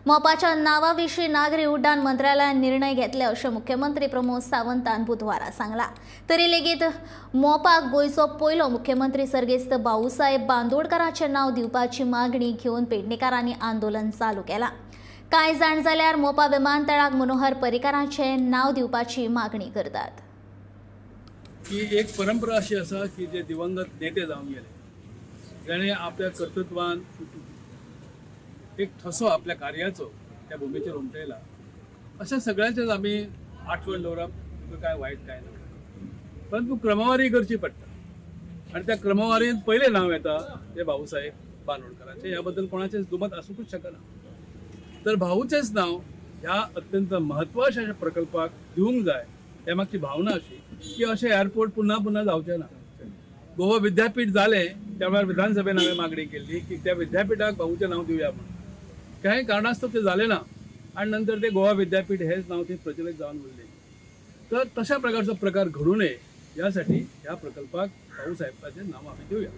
मोपाच्या नांवा विशीं नागरी उड्डाण मंत्रालयान निर्णय घेतले अशें मुख्यमंत्री प्रमोद सावंतान बुधवारा सांगलां. तरी लेगीत मोपाक गोंयचो पयलो मुख्यमंत्री सर्गेस्त भाऊसाहेब बांदोडकराचें नांव दिवपाची मागणी घेवन पेडणेकारांनी आंदोलन चालू केलां. कांय जाण जाल्यार मोपा विमानतळाक मनोहर पर्रीकरांचें नांव दिवपाची मागणी करतात. ही एक परंपरा अशी आसा की जे दिवंगत नेते जावन गेले जाणे आपल्या कर्तृत्वान एक ठसो आपल्या कार्याचो त्या भुमेचेर उमटयला, अशा सगळ्यांचेच आमी आठवण दवरप काय वायट काय ना, परंतु क्रमवारी करची पडटा आनी त्या क्रमवारींत पयलें नांव येता ते भाऊसाहेब बांदोडकरांचें. ह्या बद्दल कोणाचेंच दुमत आसूंकूच शकना. तर भाऊचेंच नांव ह्या अत्यंत महत्वाच्या अशा प्रकल्पाक दिवंक जाय ह्या मागची भावना अशी की अशें एअरपोर्ट पुन्हा पुन्हा जावचें ना. गोवा विद्यापीठ जालें त्या वेळार विधानसभेन हांवें मागणी केल्ली की त्या विद्यापीठाक भाऊचें नांव दिवया म्हणून. कांय कारणास्तव तें जालें ना आनी नंतर ते गोवा विद्यापीठ हेच नांव थंय प्रचलित जावन उरलें. तर तशा प्रकारचो प्रकार घडू नये यासाठी ह्या प्रकल्पाक भाऊसाहेबाचें नांव आमी दिवया.